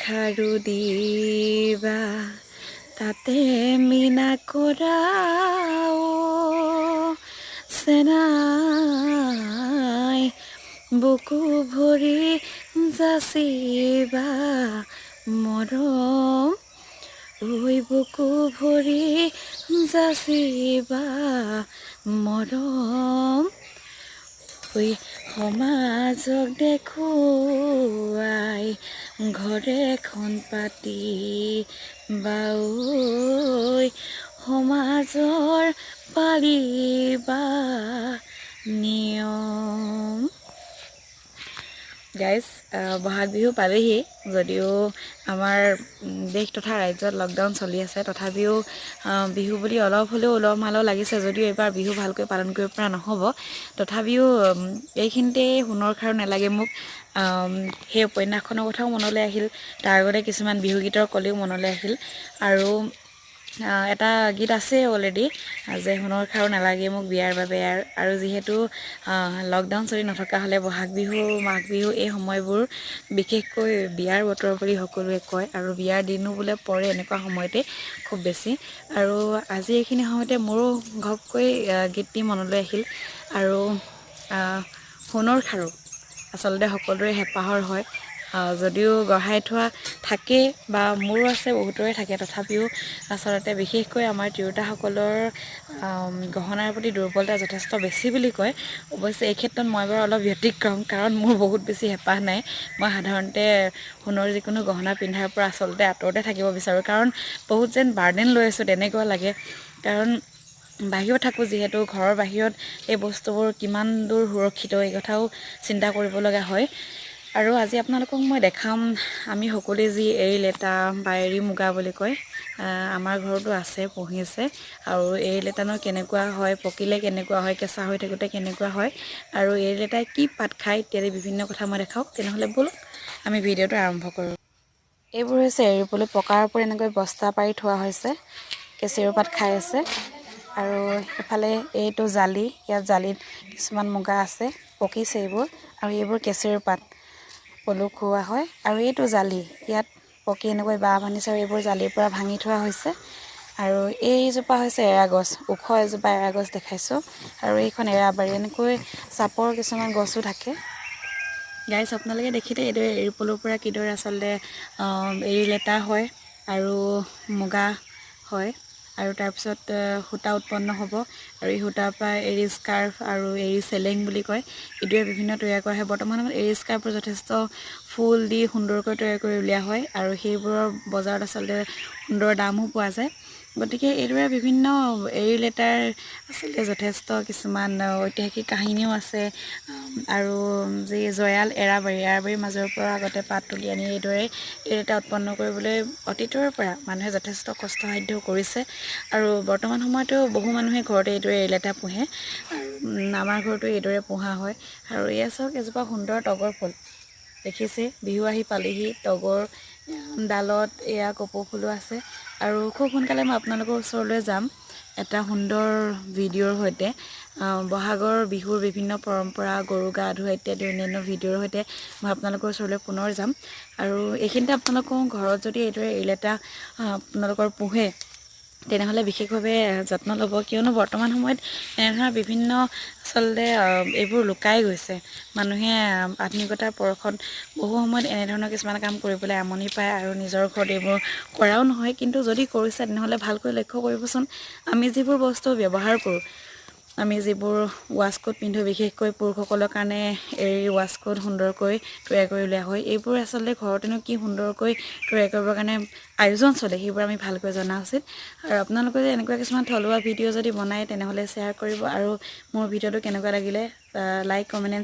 খাৰু দিবা, তাতে মীনা কৰাও চেনাই, বুকু ভৰি যাচিবা মৰম, ঐ বুকু ভৰি যাচিবা মৰম, ঐ সমাজক দেখুৱাই ঘৰ এখন পাতিবা, ঐ সমাজৰ পালিবা নিয়ম। গাইজ, বহাগ বিহু পালেহি যদিও আমাৰ দেশ তথা ৰাজ্যত লকডাউন চলি আছে, তথাপিও বিহু বুলি অলপ হ'লেও উলহ মালহ লাগিছে। যদিও এইবাৰ বিহু ভালকৈ পালন কৰিব পৰা নহ'ব, তথাপিও এইখিনিতে সোণৰ খাৰু নালাগে মোক সেই উপন্যাসখনৰ কথাও মনলৈ আহিল, তাৰ আগতে কিছুমান বিহুগীতৰ কলিও মনলৈ আহিল। আৰু এটা গীত আছে অলৰেডি যে সোণৰ খাৰু নালাগে মোক বিয়াৰ বাবে। আৰু যিহেতু লকডাউন চলি নথকা হ'লে বহাগ বিহু, মাঘ বিহু এই সময়বোৰ বিশেষকৈ বিয়াৰ বতৰ বুলি সকলোৱে কয়, আৰু বিয়াৰ দিনো বোলে পৰে এনেকুৱা সময়তে খুব বেছি। আৰু আজি এইখিনি সময়তে মোৰো ঘপকৈ গীতটি মনলৈ আহিল। আৰু সোণৰ খাৰু আচলতে সকলোৰে হেঁপাহৰ হয়, যদিও গঢ়াই থোৱা থাকেই বা মোৰো আছে, বহুতৰে থাকে, তথাপিও আচলতে বিশেষকৈ আমাৰ তিৰোতাসকলৰ গহনাৰ প্ৰতি দুৰ্বলতা যথেষ্ট বেছি বুলি কয়। অৱশ্যে এই ক্ষেত্ৰত মই বাৰু অলপ ব্যতিক্ৰম, কাৰণ মোৰ বহুত বেছি হেঁপাহ নাই। মই সাধাৰণতে সোণৰ যিকোনো গহনা পিন্ধাৰ পৰা আচলতে আঁতৰতে থাকিব বিচাৰোঁ, কাৰণ বহুত যেন বাৰ্ডেন লৈ আছোঁ তেনেকুৱা লাগে। কাৰণ বাহিৰত থাকোঁ যিহেতু, ঘৰৰ বাহিৰত এই বস্তুবোৰ কিমান দূৰ সুৰক্ষিত এই কথাও চিন্তা কৰিব লগা হয়। আৰু আজি আপোনালোকক মই দেখাম আমি সকলোৱে যি এৰী লেটা বা এৰী মুগা বুলি কয়, আমাৰ ঘৰতো আছে, পুহিছে। আৰু এৰী লেটানো কেনেকুৱা হয়, পকিলে কেনেকুৱা হয়, কেঁচা হৈ থাকোঁতে কেনেকুৱা হয়, আৰু এৰী লেটাই কি পাত খায় ইত্যাদি বিভিন্ন কথা মই দেখাওঁ। তেনেহ'লে ব'লক আমি ভিডিঅ'টো আৰম্ভ কৰোঁ। এইবোৰ হৈছে এৰী পলু, পকাৰ ওপৰত এনেকৈ বস্তা পাৰি থোৱা হৈছে, কেঁচেৰু পাত খাই আছে। আৰু এফালে এইটো জালি, ইয়াত জালিত কিছুমান মুগা আছে, পকিছে এইবোৰ। আৰু এইবোৰ কেঁচেৰু পাত পলু খুওৱা হয়। আৰু এইটো জালি, ইয়াত পকি এনেকৈ বাঁহ বান্ধিছে আৰু এইবোৰ জালিৰ পৰা ভাঙি থোৱা হৈছে। আৰু এইজোপা হৈছে এৰা গছ, ওখ এজোপা এৰা গছ দেখাইছোঁ। আৰু এইখন এৰাবাৰী, এনেকৈ চাপৰ কিছুমান গছো থাকে। গাইজ, আপোনালোকে দেখিলে এইদৰে এৰী পলুৰ পৰা কিদৰে আচলতে এৰী লেটা হয় আৰু মুগা হয়, আৰু তাৰপিছত সূতা উৎপন্ন হ'ব। আৰু এই সূতাৰ পৰা এৰী স্কাৰ্ফ আৰু এৰী চেলেং বুলি কয়, এইটোৱে বিভিন্ন তৈয়াৰ কৰা হয়। বৰ্তমান সময়ত এৰী স্কাৰ্ফৰ যথেষ্ট ফুল দি সুন্দৰকৈ তৈয়াৰ কৰি উলিওৱা হয়, আৰু সেইবোৰৰ বজাৰত আচলতে সুন্দৰ দামো পোৱা যায়। গতিকে এইদৰে বিভিন্ন এৰী লেটাৰ আচলতে যথেষ্ট কিছুমান ঐতিহাসিক কাহিনীও আছে। আৰু যি জয়াল এৰাবাৰী, এৰাবাৰীৰ মাজৰ পৰা আগতে পাত তুলি আনি এইদৰে এৰী লেটা উৎপন্ন কৰিবলৈ অতীতৰ পৰা মানুহে যথেষ্ট কষ্টসাধ্য কৰিছে। আৰু বৰ্তমান সময়তো বহু মানুহে ঘৰতে এইদৰে এৰী লেটা পোহে, আৰু আমাৰ ঘৰতো এইদৰে পোহা হয়। আৰু এয়া চাওক এজোপা সুন্দৰ তগৰ ফুল, দেখিছে বিহু আহি পালেহি, তগৰ ডালত এয়া কপৌ ফুলো আছে। আৰু খুব সোনকালে মই আপোনালোকৰ ওচৰলৈ যাম এটা সুন্দৰ ভিডিঅ'ৰ সৈতে, বহাগৰ বিহুৰ বিভিন্ন পৰম্পৰা, গৰু গা ধোৱা ইত্যাদি অন্যান্য ভিডিঅ'ৰ সৈতে মই আপোনালোকৰ ওচৰলৈ পুনৰ যাম। আৰু এইখিনিতে আপোনালোকৰ ঘৰত যদি এইদৰে এৰী লেটা আপোনালোকৰ পোহে, তেনেহ'লে বিশেষভাৱে যত্ন ল'ব, কিয়নো বৰ্তমান সময়ত এনেধৰণৰ বিভিন্ন আচলতে এইবোৰ লুকাই গৈছে। মানুহে আধুনিকতাৰ পৰশত বহু সময়ত এনেধৰণৰ কিছুমান কাম কৰিবলৈ আমনি পায় আৰু নিজৰ ঘৰত এইবোৰ কৰাও নহয়। কিন্তু যদি কৰিছে তেনেহ'লে ভালকৈ লক্ষ্য কৰিবচোন, আমি যিবোৰ বস্তু ব্যৱহাৰ কৰোঁ, আমি যিবোৰ ৱাছকোট পিন্ধোঁ, বিশেষকৈ পুৰুষসকলৰ কাৰণে এৰী ৱাছকোট সুন্দৰকৈ তৈয়াৰ কৰি উলিওৱা হয়, এইবোৰ আচলতে ঘৰতেনো কি সুন্দৰকৈ তৈয়াৰ কৰিবৰ কাৰণে আয়োজন চলে সেইবোৰ আমি ভালকৈ জনা উচিত। আৰু আপোনালোকে যে এনেকুৱা কিছুমান থলুৱা ভিডিঅ' যদি বনায় তেনেহ'লে শ্বেয়াৰ কৰিব, আৰু মোৰ ভিডিঅ'টো কেনেকুৱা লাগিলে লাইক, কমেণ্ট।